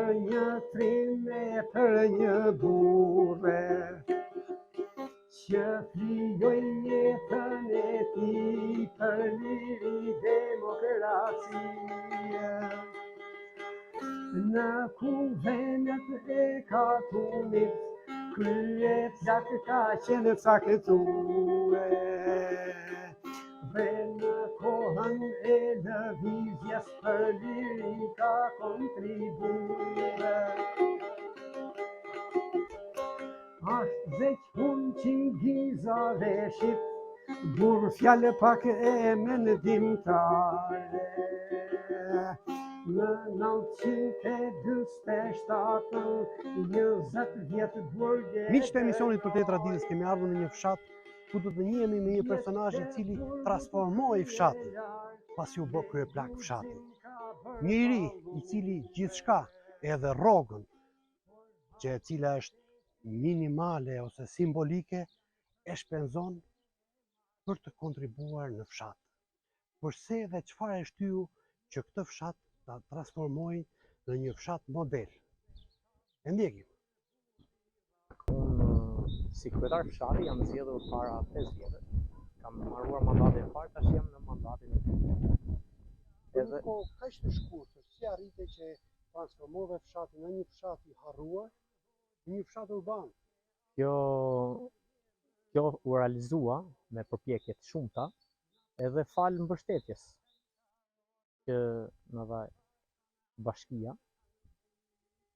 Për një trim e për një burrë Që flijoi jetën e tij për liri demokraci Në kuvendet e katunit Kryeplak ka qenë caktue Dhe në kohën e lëvizjes për liri ka kontribue Asht Zeq Hunçi Gizaveshit, burrë fjalëpak e mendimtar. Në 947, 20 vjet burg e Miq të emisionit Përtej Traditës kemi ardhur në një fshat ku do të njihemi me një personazh i cili transformoi fshatin, pasi u bë kryeplak fshati. Një i ri i cili gjithçka edhe rrogën, që e cila është minimale ose simbolike, e shpenzon për të kontribuar në fshat. Përse dhe çfarë e shtyu që këtë fshat ta transformojë në një fshat model? E ndjekim. Unë si kryetar fshati jam zgjedhur para 5 vjetësh. Kam mbaruar mandatin e parë, tash jam në mandatin e dytë. Edhe në kohë kaq të shkurtër, si arrite që transformove fshatin nga një fshat i harruar në një fshat urban? Kjo kjo u realizua me përpjekje të shumta edhe falë mbështetjes që na dha bashkia,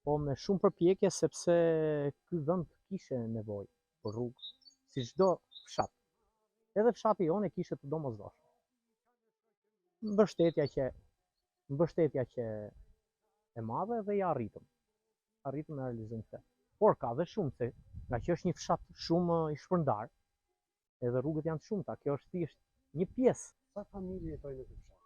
po me shumë përpjekje sepse ky vend kishte nevojë për rrugë, si çdo fshat. Edhe fshati jonë e kishte të domosdoshme. Mbështetja që mbështetja që e madhe dhe ja arritëm. Arritëm e realizojmë këtë. Por ka dhe shumë se nga që është një fshat shumë i shpërndar, edhe rrugët janë të shumta. Kjo është thjesht një pjesë. Sa familje jetojnë në këtë fshat?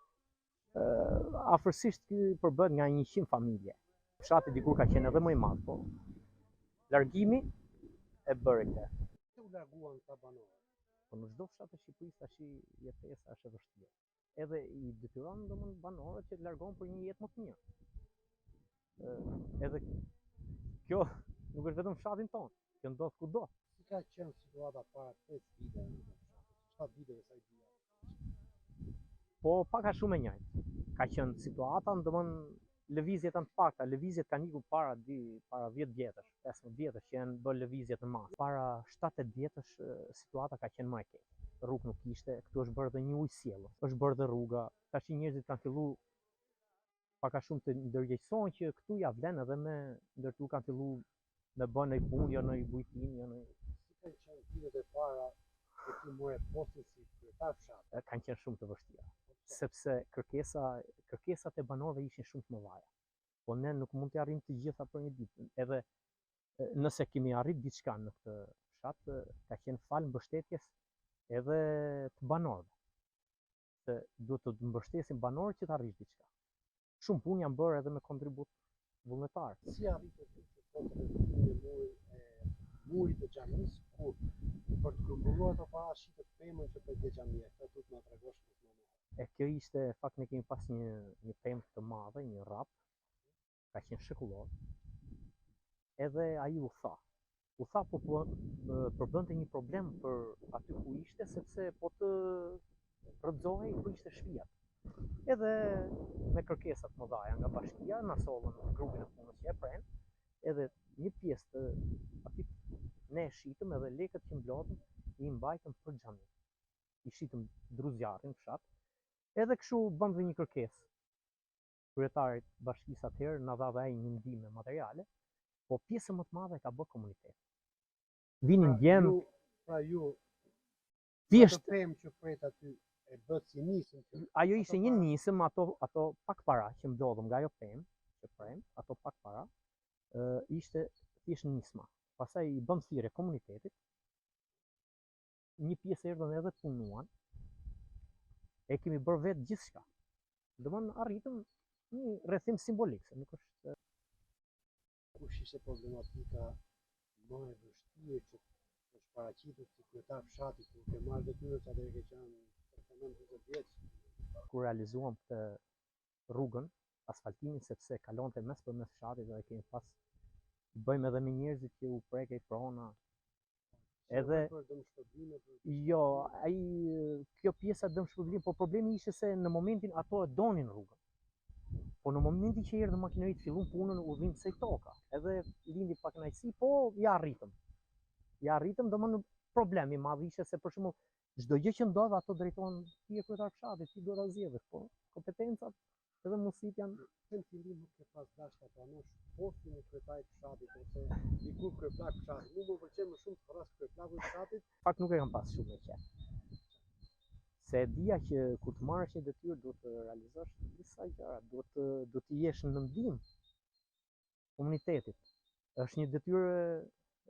Afërsisht ky përbëhet nga 100 familje. Fshati dikur ka qenë edhe më i madh, po largimi e bëri këtë. Pse u larguan këta banorë? Po në çdo fshat të Shqipërisë tash jetesa është e vështirë. Edhe i detyron domthon banorët që të largohen për një jetë më të mirë. Edhe kjo nuk është vetëm fshatin tonë, kjo ndodh kudo. Si ka qenë situata para 5 viteve në këtë fshat? 7 viteve sa i bie? Po pak a shumë e njëjtë. Ka qenë situata, domthon lëvizjet janë të pakta, lëvizjet kanë ikur para di, para 10 vjetësh, 15 vjetësh që janë bërë lëvizjet në masë. Para 7-8 vjetësh situata ka qenë më e keqe. Rrugë nuk ishte, këtu është bërë dhe një ujësjellës, është bërë dhe rruga. Tash njerëzit kanë fillu pak a shumë të ndërgjegjësohen që këtu ja vlen edhe me ndërtu kanë fillu me bë ndonjë punë, jo ndonjë bujtinë, jo ndonjë Si kanë qenë ditët e para që ti more postin si kryetar fshati? Kanë qenë shumë të vështira, sepse kërkesa kërkesat e banorëve ishin shumë të mëdha. Po ne nuk mund t'i arrijmë të gjitha për një ditë. Edhe nëse kemi arrit diçka në këtë fshat, ka qenë falë mbështetjes edhe të banorëve. Se duhet të mbështesin banorët që të arrish diçka. Shumë punë janë bërë edhe me kontribut vullnetar. Si arrite ti që sot rrethimin e murit e murit të xhamisë ku për të grumbulluar ato para shitët pemën që pret xhamia, këtë duhet na tregosh më vonë. E kjo ishte, fakt ne kemi pas një një pemë të madhe, një rrap, ka qenë shekullor. Edhe ai u tha. U tha po, po përbënte një problem për aty ku ishte sepse po të rrëzohej po ishte shtëpia. Edhe me kërkesa të mëdha nga bashkia na sollën grupin e punës që e prenë, edhe një pjesë të atij ne e shitëm edhe lekët që mblodhëm i mbajtëm për xhami. I shitëm dru zjarrin në fshat. Edhe kështu bëmë dhe një kërkesë kryetarit të bashkisë atëherë na dha dhe ai një ndihmë materiale, po pjesën më të madhe e ka bë komuniteti. Vinin pra, djem, ju, pra ju thjesht atë pemë që pret aty e bëtë si nisëm që ajo ishte një nisëm ato ato pak para që mblodhëm nga ajo pemë që premë, ato pak para, ë ishte thjesht nisma. Pastaj i bëmë thirrje komunitetit, një pjesë erdhën edhe punuan. E kemi bërë vetë gjithçka. Domthon arritëm një rrethim simbolik, se nuk është kush ishte problematika më e vështirë që është paraqitur si kryetar fshati kur ke marrë detyrën sa deri ke qenë 39-40 vjeç. Kur realizuam këtë rrugën. asfaltimin sepse kalonte mes për mes fshatit dhe kemi pas bëjmë edhe me njerëzit që u prekej prona. Edhe për dëmshpërblime për jo, ai kjo pjesa dëmshpërblim, po problemi ishte se në momentin ato e donin rrugën. Po në momentin që erdhën makineritë fillun punën u dhimbsej toka. Edhe lindi pakënaqësi, po ja arritëm. Ja arritëm, domethënë problem i madh ishte se për shembull çdo gjë që ndodh ato drejtohen ti je kryetar fshati, ti duhet ta zgjedhësh, po kompetencat edhe mundësitë janë Në fillim nuk ke pas dashur ta pranosh postin e kryetarit të fshatit ose dikur kryeplak fshati. Mua më pëlqen më shumë të thërras kryeplaku i fshatit. Fakt nuk e kam pas shumë me qejf. Se e dija që kur të marrësh një detyrë duhet të realizosh disa gjëra, duhet të duhet të jesh në ndihmë komunitetit. Është një detyrë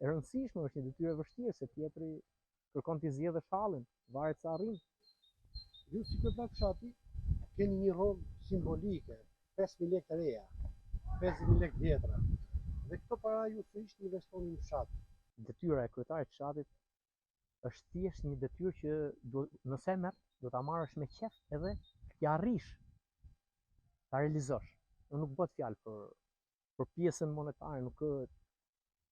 e rëndësishme, është një detyrë e vështirë se tjetri kërkon t'i zgjedhësh hallin, varet sa arrin. Ju si kryeplak fshati keni një rrogë simbolike, 5000 lekë të reja, 50000 lekë të vjetra. Dhe këto para ju sërish i investoni në fshat. Detyra e kryetarit të fshatit është thjesht një detyrë që do, nëse e merr, do ta marrësh me qejf edhe t'ia arrish ta realizosh. Nuk bëhet fjalë për për pjesën monetare, nuk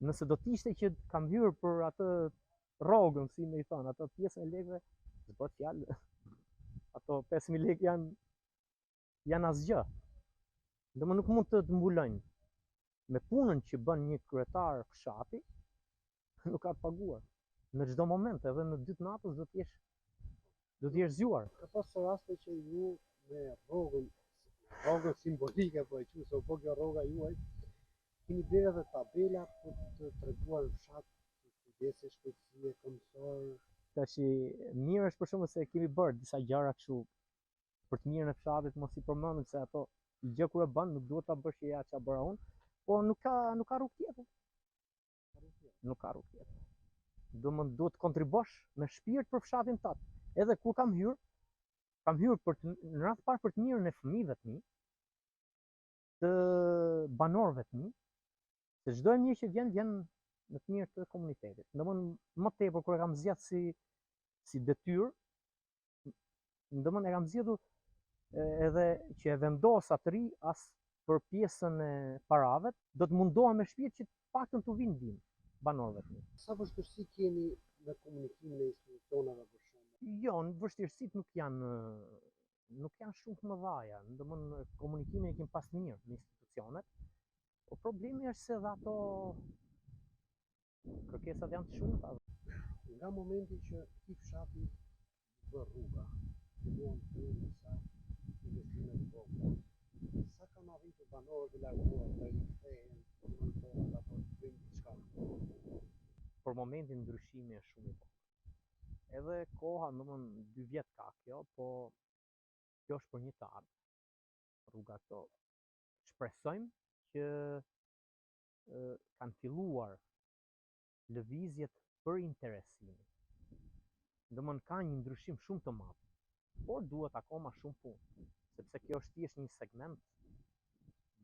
nëse do të ishte që kam hyrë për atë rrogën, si me i thonë, ato pjesën e lekëve, s'bëhet fjalë. Ato 5000 lekë janë janë asgjë. Domethënë nuk mund të të mbulojnë. Me punën që bën një kryetar fshati, nuk ka të paguar. Në çdo moment, edhe në dy të natës do të jesh do të jesh zgjuar. Ka pas raste që ju me rrogën, rrogën simbolike po e quaj se u bë kjo rroga juaj, keni blerë edhe tabela për të treguar në fshat kujdesi, shpejtësie, këmbësor. Tashi mirë është për shembull se kemi bërë disa gjëra kështu për të mirën e fshatit, mos i përmendim se ato gjë kur e bën nuk duhet ta bësh që ja ça bëra unë, po nuk ka nuk ka rrugë tjetër. Nuk ka rrugë tjetër. Domethënë duhet të kontribosh me shpirt për fshatin tat. Edhe kur kam hyrë, kam hyrë për të, në radhë të parë për të mirën e fëmijëve të mi, të banorëve të mi, se çdo e mirë që vjen vjen në të mirë të komunitetit. Domethënë më tepër kur e kam zgjedh si si detyrë, Domethënë e kam zgjedhur edhe që e vendosa të rri as për pjesën e parave, do të mundohem me shpirt që të paktën t'u vij në ndihmë banorëve të mi. Sa vështirësi keni në komunikimin e institucioneve për shembull? Jo, vështirësitë nuk janë nuk janë shumë të mëdha, domethënë komunikimin e kemi pas mirë me institucionet. Po problemi është se dhe ato Kërkesat janë të shumta. Nga momenti që këtij fshati iu bë rruga, filluan të hyjnë disa investime të vogla. Sa kanë arritur banorët e larguar të rikthehen, të punojnë tokat apo të bëjnë diçka? Për momentin ndryshimi është shumë i vogël. Edhe koha, domethënë dy vjet ka kjo, po kjo është për një të ardhme. Rruga këto shpresojmë që kanë filluar lëvizjet për interesimin. Domethënë ka një ndryshim shumë të madh, por duhet akoma shumë punë, sepse kjo është thjesht një segment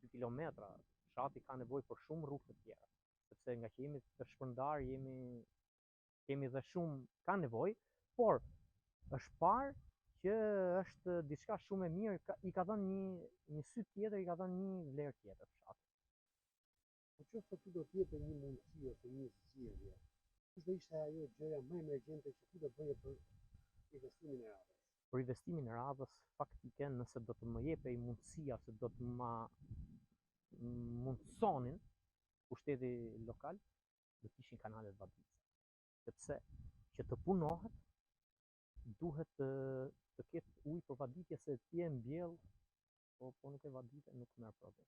2 kilometra, fshati ka nevojë për shumë rrugë të tjera, sepse nga që jemi të shpërndarë, jemi kemi dhe shumë ka nevojë, por është parë që është diçka shumë e mirë, ka, i ka dhënë një një sy tjetër, i ka dhënë një vlerë tjetër fshatit. Në qoftë se ty do të jepej një mundësi ose një zgjidhje, kush do ishte ajo gjëja më emergjente që ti do bëje për investimin e radhës? Për investimin e radhës, faktike, nëse do të më jepej mundësia ose do të ma mundësonin pushteti lokal, do të ishin kanalet vaditëse. Sepse që të punohet, duhet të, të ketë ujë për vaditje se ti e mbjell, po, po nuk e vadite, nuk merr prodhim.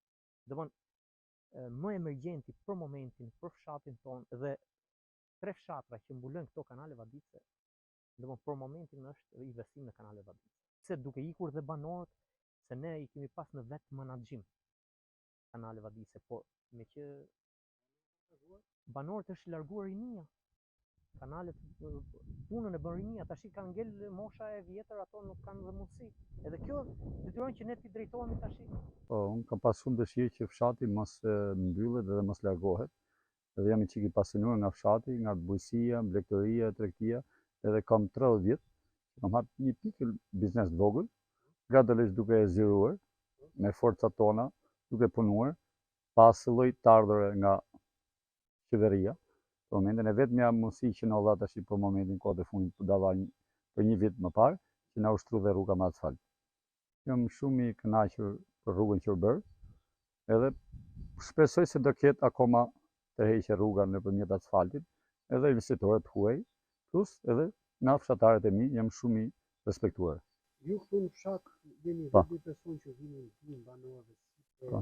Domethënë, më emergjenti për momentin, për fshatin tonë dhe tre fshatra që mbulojnë këto kanale vaditëse, domethënë për momentin është investim në kanale vaditëse. Se duke ikur dhe banorët, se ne i kemi pas në vetëmenaxhim kanale vaditëse, por me që banorët është larguar rinia. Kanalet punën e bën rinia, tashi kanë ngel mosha e vjetër, ato nuk kanë dhe mundësi. Edhe kjo detyron që ne t'i drejtohemi tashi. Po, unë kam pas shumë dëshirë që fshati mos mbyllet dhe mos largohet. Edhe jam i çik i pasionuar nga fshati, nga bujqësia, blegtoria, tregtia, edhe kam 30 vjet që kam hap një pikël biznes të vogël, gradualisht duke e zgjeruar. me forcat tona, duke punuar, pa asnjë lloj të ardhure nga qeveria. Për momentin e vetmja mundësi që na dha tash për momentin kohët e fundit për dava një, për një vit më parë, që na u shtru dhe rruga me asfalt. Jam shumë i kënaqur për rrugën që u bërë, edhe shpresoj se do ketë akoma tërheqje rruga nëpërmjet asfaltit, edhe investitorët huaj, plus edhe nga fshatarët e mi jam shumë i respektuar. Ju këtu në fshat jeni i vetmi person që vini në ndihmë banorëve si për po.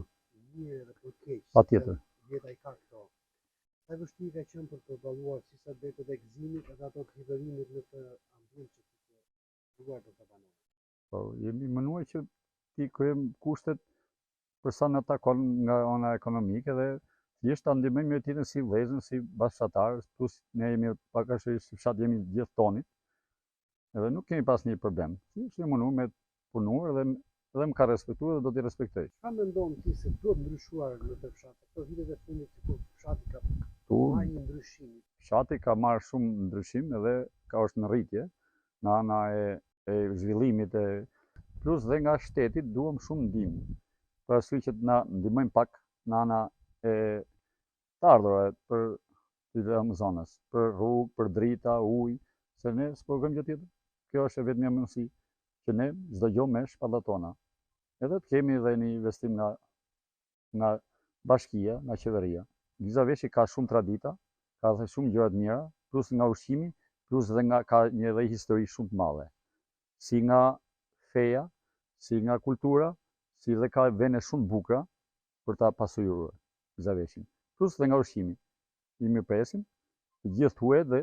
mirë edhe për keq. Patjetër. Jeta i ka këto. Sa e vështirë ka qenë për të përballuar si sebetet e gëzimit edhe ato të hidhërimit në këtë ambient që kishte krijuar për këta banorë. Po, jemi munduar që t'i krijojmë kushtet për sa na takon nga ana ekonomike dhe thjesht ta ndihmojmë njëri tjetrin si vëllezër, si bashkëfshatarë, plus ne jemi pak a shumë si fshat jemi gjithë tonit. Edhe nuk kemi pas një problem. Thjesht jemi munduar me punuar dhe dhe më ka respektuar dhe do t'i respektoj. Çfarë mendon ti se duhet ndryshuar në këtë fshat? Këto vitet e fundit sikur fshati ka marrë një ndryshim. Fshati ka marrë shumë ndryshim edhe ka është në rritje nga ana e e zhvillimit e plus dhe nga shteti duam shumë ndihmë. Për arsye që të na ndihmojmë pak nga ana e të ardhurave për të dhëmë zonës, për rrugë, për drita, ujë, se ne s'po kërkojmë gjë tjetër. Kjo është e vetmja mundësi që ne çdo gjë me shpallat tona. Edhe të kemi edhe një investim nga nga bashkia, nga qeveria. Gizaveshi ka shumë tradita, ka dhe shumë gjëra të mira, plus nga ushqimi, plus dhe nga ka një edhe histori shumë të madhe. Si nga feja, si nga kultura, si dhe ka vende shumë të bukura për ta pasuruar Gizaveshin. Plus dhe nga ushqimi. I mirëpresim të gjithë të huajt dhe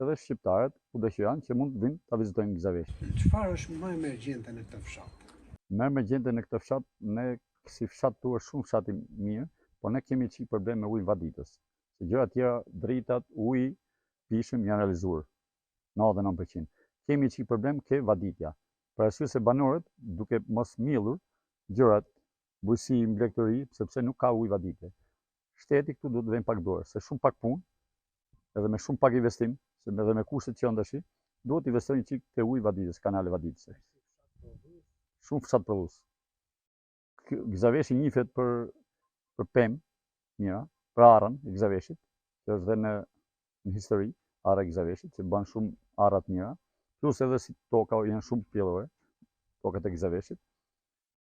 edhe shqiptarët kudo që janë që mund të vinë ta vizitojnë Gizaveshin. Çfarë është më emergjente në këtë fshat? Më emergjente në këtë fshat, ne si fshat këtu është shumë fshat i mirë, por ne kemi çik problem me ujin vaditës. Se gjëra tjera, dritat, uji, pijshëm janë realizuar 99%. Kemi çik problem ke vaditja. Për arsye se banorët duke mos mbjellur gjërat, bujqësi, blegtori, sepse nuk ka ujë vaditje. Shteti këtu duhet të vejë pak dorë, se shumë pak punë, edhe me shumë pak investim, se edhe me kushtet që janë tash, duhet të investojnë çik te uji vaditës, kanale vaditëse. Shumë fshat prodhues. Gizaveshi njihet për për pemë mira, për arrën e Gizaveshit, që është dhe në në histori, arra e Gizaveshit, që bën shumë arra të mira, plus edhe si toka janë shumë pjellore, tokat e Gizaveshit.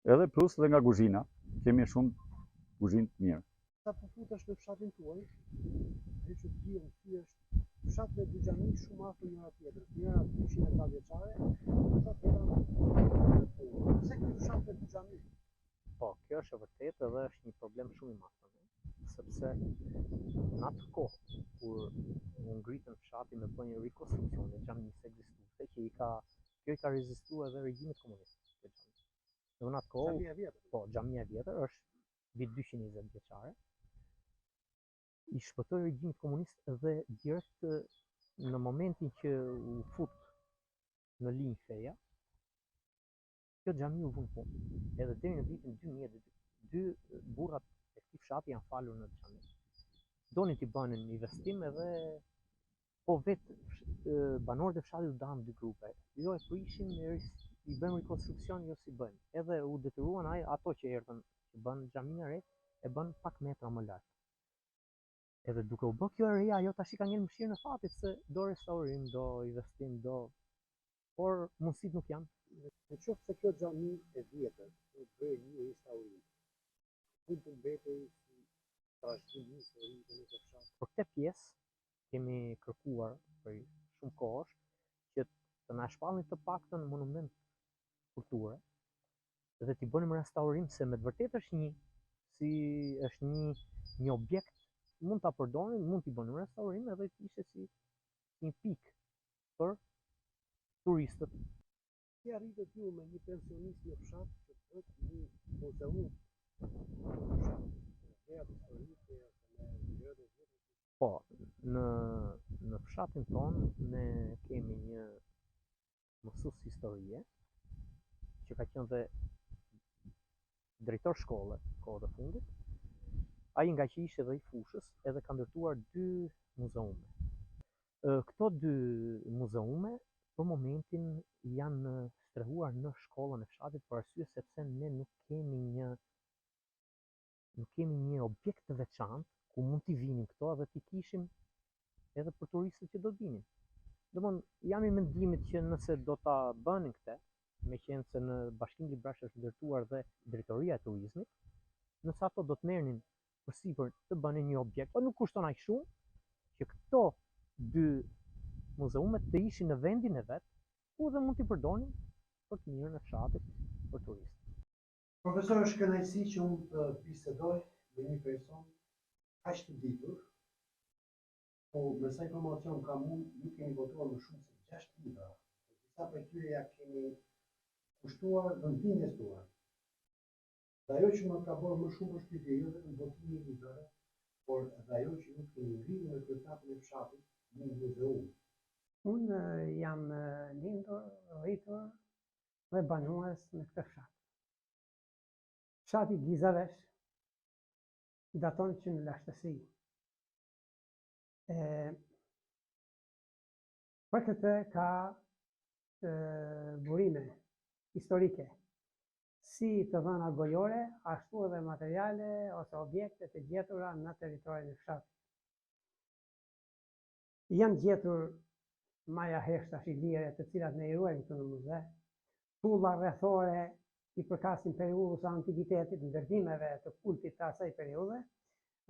Edhe plus dhe nga guzhina, kemi shumë guzhinë të mirë. Sapo futesh në fshatin tuaj, ajo që të bie në sy është fshat me dy xhami shumë afër njëra tjetrës, njëra 200 e ca vjeçare, ndërsa tjetra në punë. Pse ky fshat me dy xhami? Po, kjo është e vërtetë edhe është një problem shumë i madh për ne, sepse në atë kohë kur u ngritën fshati me bë një rikonstruksion e xhamisë ekzistuese që i ka kjo i ka rezistuar edhe regjimit komunist. Kjo xhami. Në atë kohë, xhamia e vjetër. Po, xhamia e vjetër është mbi 220 vjeçare. I shpëtoi regjimit komunist dhe direkt në momentin që u fut në linjë feja, kjo xhami u vu në punë. Edhe deri në vitin 2002, burrat e këtij fshati janë falur në xhami. Donin t'i bënin investim edhe Po vetë banorët e fshatit u danë dy grupe. Jo e prishim, e i bëjmë rikonstruksion, jo s'i bëjmë. Edhe u detyruan ai ato që erdhën, që bënë xhaminë e re, e bënë pak metra më lart. Edhe duke u bë kjo e reja, ajo tash i ka ngelë në mëshirën e fatit se do restaurim, do investim, do por mundësitë nuk janë. Në qoftë se kjo xhami e vjetër do të bëhej një restaurim, mund të mbetej si trashëgimi historike në këtë fshat. Për këtë pjesë kemi kërkuar prej shumë kohësh që të na shpallnin të paktën monument kulture dhe t'i bënim restaurim se me të vërtetë është një si është një një objekt mund ta përdorim, mund t'i bënim restaurim edhe të ishte si një pikë për turistët. Si arritët ju me një pensionist në fshat që të bëtë një muzeum në fshat? Vlerat historike ose me gjërat e vjetra? Po, në në fshatin tonë ne kemi një mësues historie që ka qenë dhe drejtor shkolle kohët e fundit. Ai nga që ishte dhe i fushës, edhe ka ndërtuar dy muzeume. Këto dy muzeume. Për momentin janë strehuar në shkollën e fshatit për arsye sepse ne nuk kemi një nuk kemi një objekt të veçantë ku mund t'i vinim këto dhe t'i kishim edhe për turistët që do të vinin. Domthon, jam i mendimit që nëse do ta bënin këtë, meqenëse në Bashkinë Librazhd është ndërtuar dhe drejtoria e turizmit, nëse ato do të merrnin përsipër të bënin një objekt, po nuk kushton aq shumë, që këto dy muzeume të ishin në vendin e vet, ku dhe mund t'i përdornin për të mirën e fshatit, për turistët. Profesor, është kënaqësi që unë të bisedoj me një person kaq të ditur, po me sa informacion kam unë, ju keni botuar më shumë se 6 libra, dhe disa prej tyre ia keni kushtuar vendlindjes tuaj. Dhe ajo që më ka bërë më shumë përshtypje jo vetëm botimi i librave, por edhe ajo që ju keni ngritur me kryeplakun e fshatit një muzeum. Unë jam lindur, rritur dhe banues në këtë fshat. Fshati Gizavesh daton që në lashtësi. E, për këtë ka e, burime historike si të dhëna gojore, ashtu edhe materiale ose objekte të gjetura në territorin e fshatit. Janë gjetur maja heshtash ilire, të cilat ne i ruajmë këtu në muze, tulla rrethore i përkasin periudhës së antikitetit, ndërtimeve të kultit të asaj periudhe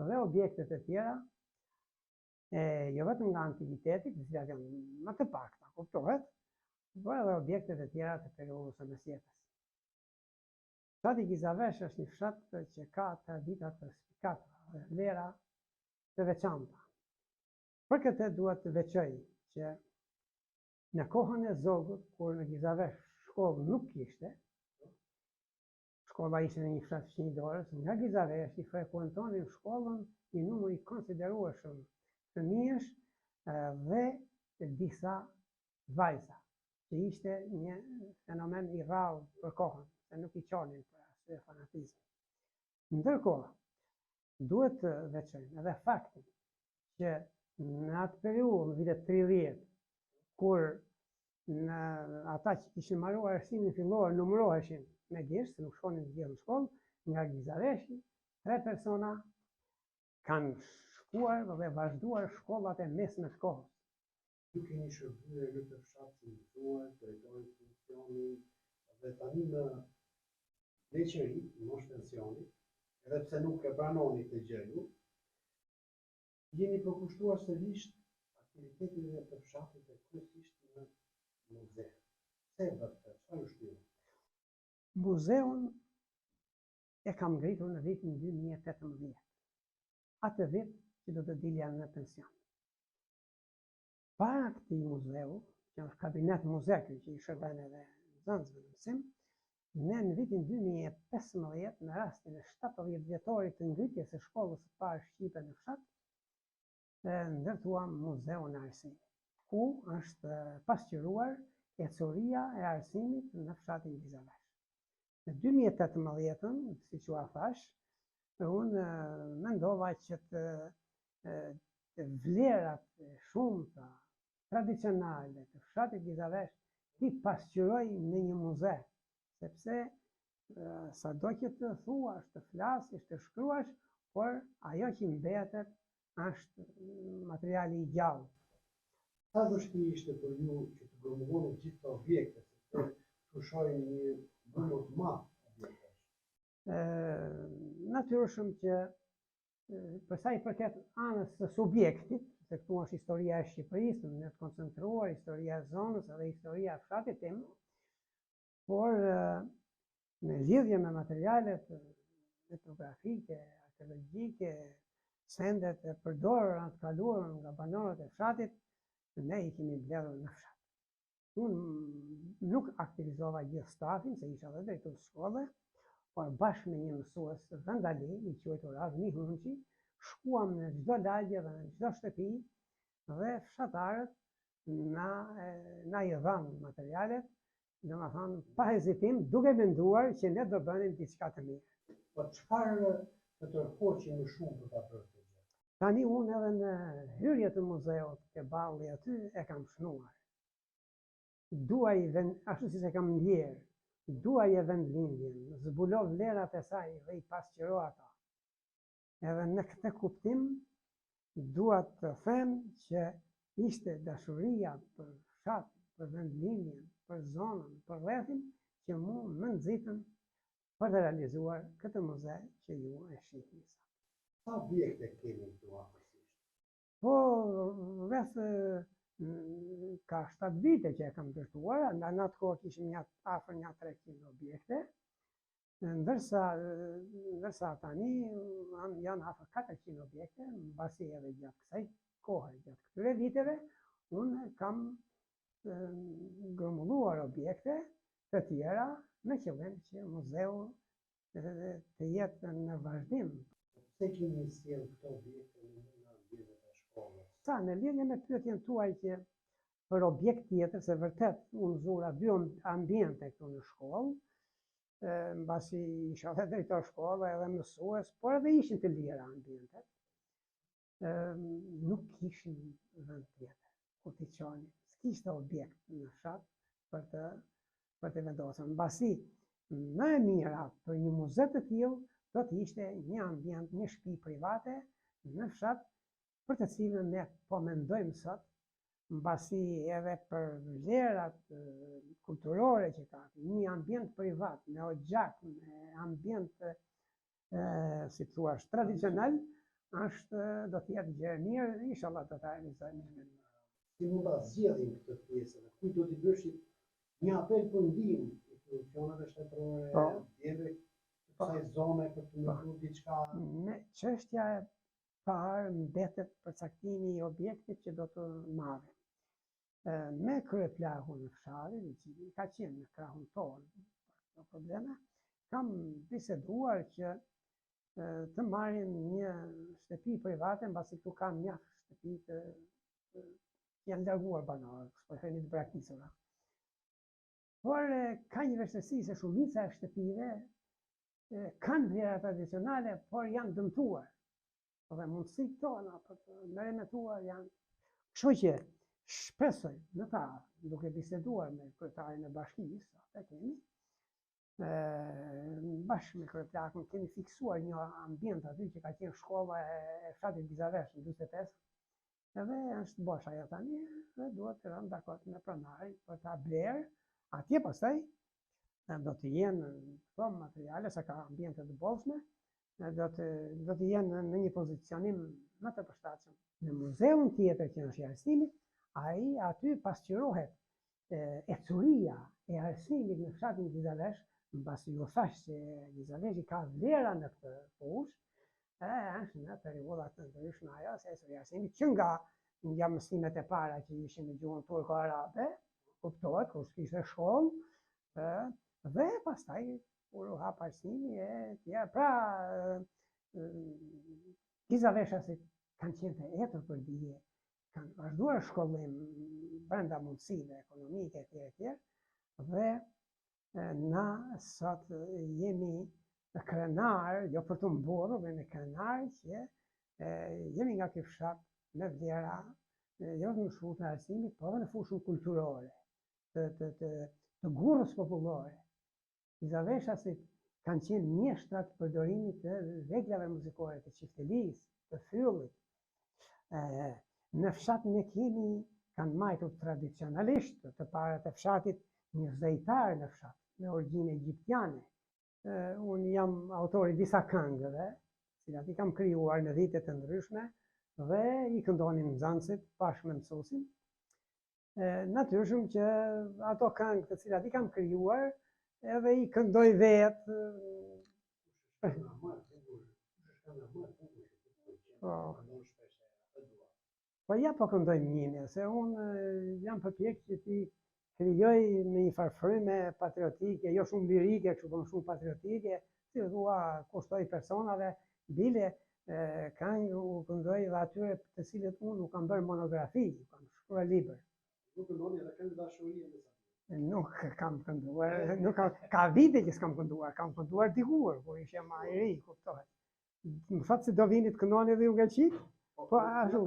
dhe objekte të tjera, e jo vetëm nga antikiteti, të cilat janë më të pakta, kuptohet, por edhe objektet e tjera të periudhës së mesjetës. Fshati Gizavesh është një fshat që ka tradita të spikatura dhe vlera të veçanta. Për këtë duhet të veçoj që në kohën e Zogut, kur në Gizavesh shkollë nuk kishte, Shkolla ishte në një fshat fqinj Dorës, nga Gizaveshi frekuentonin shkollën një numër i konsiderueshëm fëmijësh dhe disa vajza, që ishte një fenomen i rrallë për kohën, se nuk i çonin për arsye fanatizmi. Ndërkohë, duhet të veçojmë edhe faktin që në atë periudhë, në vitet 30, kur në ata që kishin mbaruar arsimin fillor numëroheshin me gisht, se nuk shkonin të gjithë në shkollë, nga Gizaveshi, tre persona kanë shkuar dhe vazhduar shkollat e mesme të kohës. Ju keni shërbyer në këtë fshat si mësues, drejtor institucioni dhe tani në pleqëri, në moshë pensioni, edhe pse nuk e pranoni këtë gjë ju, jeni përkushtuar sërish aktiviteteve të fshatit dhe kryesisht në muze. Pse e bëtë këtë? Çfarë ju shtyu? Muzeun e kam ngritur në vitin 2018. Atë vit që do të dilja në pension. Para këtij muzeu, që është kabinet muze ky që i shërben edhe nxënësve në mësim, ne në vitin 2015, me rastin e 70 vjetorit të ngritjes së shkollës së parë shqipe në fshat, ndërtuam muzeun e arsimit, ku është pasqyruar ecuria e arsimit në fshatin Gizavesh. Në 2018-ën, siç jua thashë, unë mendova që të, të vlerat e shumta tradicionale të fshatit Gizavesh t'i pasqyroj në një muze, sepse sado që të thuash, të flasësh, të shkruash, por ajo që mbetet është materiali i gjallë. Sa vështirë ishte për ju që të grumbulloni gjithë këto objekte, sepse këtu shohim një numër të madh objektesh? Natyrshëm që për sa i përket anës së subjektit, se këtu është historia e Shqipërisë, në mënyrë të koncentruar, historia e zonës edhe historia e fshatit tim, por në lidhje me materialet etnografike, arkeologjike, sendet e përdorura në të kaluarën nga banorët e fshatit, ne i kemi mbledhur në fshat. Unë nuk aktivizova gjithë stafin, se isha dhe drejtues shkolle, por bashkë me një mësues vendali, i quajtur Avni Hunqi, shkuam në çdo lagje dhe në çdo shtëpi dhe fshatarët na na i dhanë materialet, domethënë pa hezitim, duke menduar që ne do bënim diçka të mirë. Po çfarë të tërhoqi më shumë për ta bërë këtë gjë? Tani unë edhe në hyrje të muzeut ke balli aty e kam shënuar. Duaj vend, ashtu siç e kam ndjerë, duaje vendlindjen, zbulo vlerat e saj dhe i pasqyro ato. Edhe në këtë kuptim, dua të them që ishte dashuria për fshatin, për vendlindjen, për zonën, për rrethin, që mu më nxitën për të realizuar këtë muze që ju e shihni sot. Sa objekte kemi këtu afërsisht? Po, rreth ka 7 vite që e kam ndërtuar, nga në atë kohë kishim një afër nja 300 objekte, ndërsa, ndërsa tani janë afër 400 objekte, mbasi edhe gjatë kësaj kohe, gjatë këtyre viteve, unë kam grumbulluar objekte të tjera me qëllim që muzeu të jetë në vazhdim. Pse keni sjellë këto objekte në një nga ambientet e shkollës? Sa në lidhje me pyetjen tuaj që për objekt tjetër, se vërtet unë zura dy ambiente këtu në shkollë, mbasi isha dhe drejtor shkolle edhe mësues, por edhe ishin të lira ambientet, nuk kishim vend tjetër ku t'i çonim. S'kishte objekt në fshat për të për të vendosur. Mbasi më e mira për një muze të tillë do të ishte një ambient, një shtëpi private në fshat për të cilën ne po mendojmë sot, mbasi edhe për vlerat kulturore që ka, një ambient privat me oxhak, me ambient si të thuash, tradicional, është do të jetë gjë e mirë, inshallah do ta realizojmë në një. Si mund ta zgjedhim këtë pjesë dhe kujt do t'i bësh një apel për ndihmë institucioneve shtetërore, po, djemve të kësaj zone për të ndërtuar diçka? Me çështja e parë mbetet përcaktimi i objektit që do të marrim. Me kryeplakun e fshatit, i cili ka qenë në krahun tonë për këto probleme, kam biseduar që të marrim një shtëpi private, mbasi këtu ka mjaft shtëpi të, të janë larguar banorët, po themi të braktisura. Por ka një vështirësi se shumica e shtëpive kanë vlera tradicionale, por janë dëmtuar. Dhe mundësitë tona për të meremetuar janë. Kështu që shpresoj në të ardhmen, duke biseduar me kryetarin e bashkisë, atë kemi, e, bashkë me kryeplakun kemi fiksuar një ambient aty që ka qenë shkolla e, e fshatit Gizavesh në 45, edhe është bosh ajo tani dhe duhet të rëmë dakord me pronarin për ta blerë, atje pastaj do të jenë këto materiale, se ka ambiente të bollshme, do të do të jenë në një pozicionim më të përshtatshëm. Në muzeun tjetër që është i arsimit, ai aty pasqyrohet ecuria e arsimit në fshatin Gizavesh, mbasi ju thashë se Gizaveshi ka vlera në këtë fushë, e është në periudha të ndryshme ajo se ecuria e arsimit që nga nga mësimet e para që ishin në gjuhën turko-arabe, kuptohet, kur s'kishte shkollë, e, dhe pastaj kur u hap arsimi e tjera, pra gizaveshasit kanë qenë të etur për dije, kanë vazhduar shkollim brenda mundësive ekonomike etj etj dhe na sot jemi krenar, jo për t'u mburrur, jemi krenar që e, jemi nga ky fshat me vlera jo vetëm në fushën e arsimit, por edhe në fushën kulturore, të të të, të gurrës popullore. Gizaveshasit kanë qenë mjeshtra të përdorimit të veglave muzikore, të çiftelisë, të fyllit. E, në fshat ne kemi kanë majtur tradicionalisht të parët e fshatit një zejtar në fshat, me origjinë egjiptiane. E, unë jam autor i disa këngëve, cilat i kam krijuar në vite të ndryshme dhe i këndonin nxënësit bashkë me mësuesin. Natyrshëm që ato këngë të cilat i kam krijuar, edhe i këndoj vetë. Po. Po ja po këndojmë një, se unë jam përpjek që t'i krijoj me një farë fryme patriotike, jo shumë lirike, kështu po më shumë patriotike, si thua kushtoj personave, bile këngë u këndoj dhe atyre të cilët unë u kam bërë monografi, u kam shkruar libër. Nuk këndoni edhe këngë dashurie me sa? Nuk kam kënduar, nuk ka, ka vite që s'kam kënduar, kam kënduar dikur, kur isha ma i ri, kuptohet. Më thatë se do vini të këndoni edhe ju nga qitë? Po, po ashtu.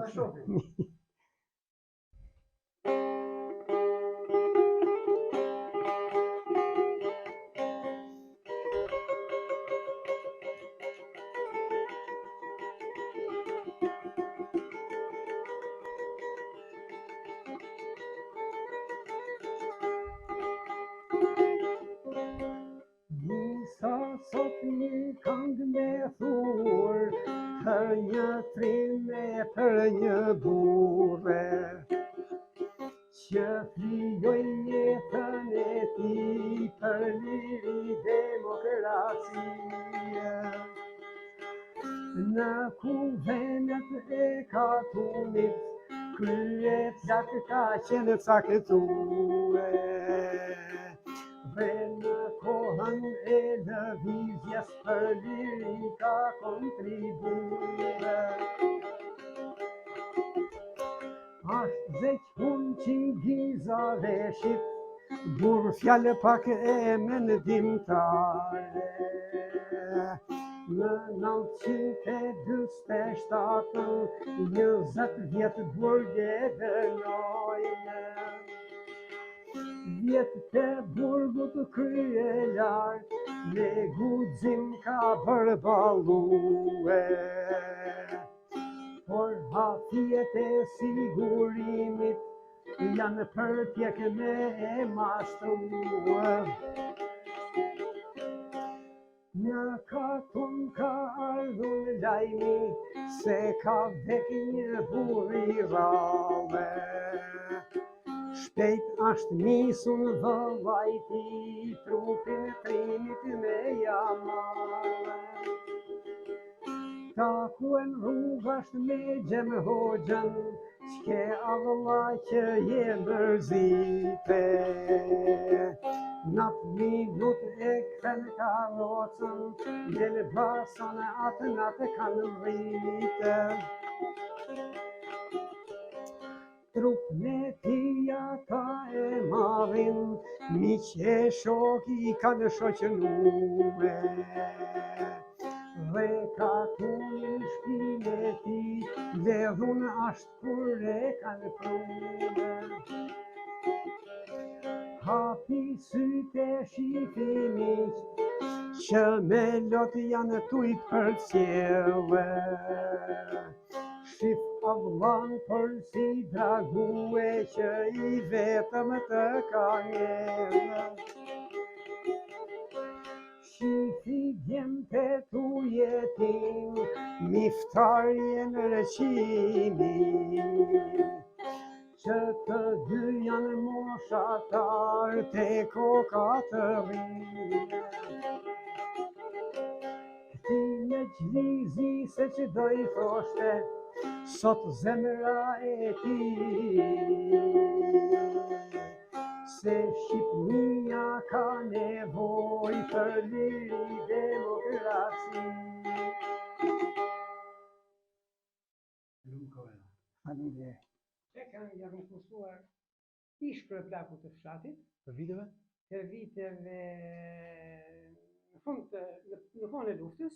Për një trim e për një burrë Që flijoi jetën e tij për liri demokraci Në kuvendet e katunit Kryeplak ka qenë caktue Dhe në kohën e lëvizjes për liri ka kontribue. Asht Zeq Hunçi Gizaveshit, burrë fjalëpak e mendimtar. Në 947, 20 vjet burg e dënojnë. Vjet të burgut kryelartë, me guxim ka përballue. Por hafijet e sigurimit janë përpjek me e mashtrue. Në katun ka ardhun lajmi se ka vdek një burrë i rrallë. Shpejt ashtë nisun vëllai i tij trupin trimit me ja marrë. Takuen rrugë ashtë me Xhem Hoxhën, Ç'ke a vëlla që je mërzite. N'atë minut e kthen karrocën, n'Elbasan atë natë kanë mrritë. Trupin e tij ata e marrin, miq e shokë i kanë shoqënue. Dhe katunin n'shpinë e tij, mbledhun asht kur e kanë prue. Hapi sytë e shifi miqtë, që me lot janë tuj t'përcjellë. Shif a vllan porsi drague që i vetëm të ka ngelë. Shifi djemtë e tu jetim, Miftari e Ndriçimi, që të dy janë moshatar te koka të rrinë. Këtij mexhlisi se ç'do i thoshte, sot zemra e tij. Se Shqipnia ka nevojë për liri demokraci. Lumë Kovela. Faleminderit. E kanë ia kam kushtuar ish kryeplakut të fshatit. Të viteve? Të viteve në fund të në, në kohën e luftës,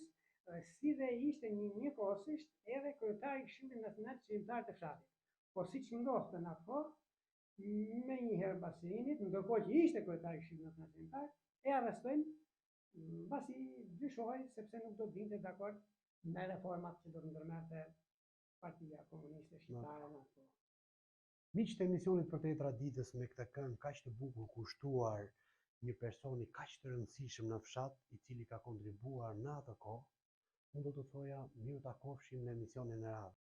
si dhe ishte një njëkohësisht edhe kryetar i Këshillit Nacional Çlirimtar të fshatit. Po siç ndodhte në atë kohë, menjëherë mbas çlirimit, ndërkohë që ishte kryetar i Këshillit Nacional Çlirimtar, e arrestojnë mbasi dyshohej sepse nuk do të binte dakord me reformat që do të ndërmerrte Partia Komuniste Shqiptare në atë kohë. Miq të emisionit Përtej Traditës me këtë këngë kaq të bukur kushtuar një personi kaq të rëndësishëm në fshat, i cili ka kontribuar në atë kohë, unë do të thoja mirutakofshim në emisionin e radhës.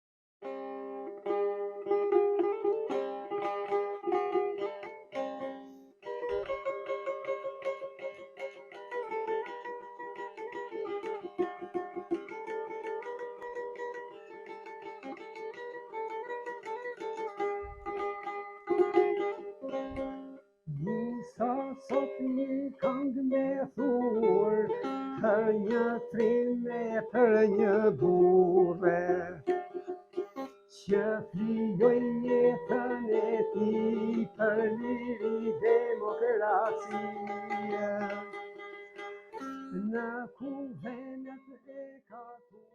Nisa sot një kangë me thur, për një trim e për një burrë, që flijoi jetën e tij për liri demokraci. Në kuvendet e katun.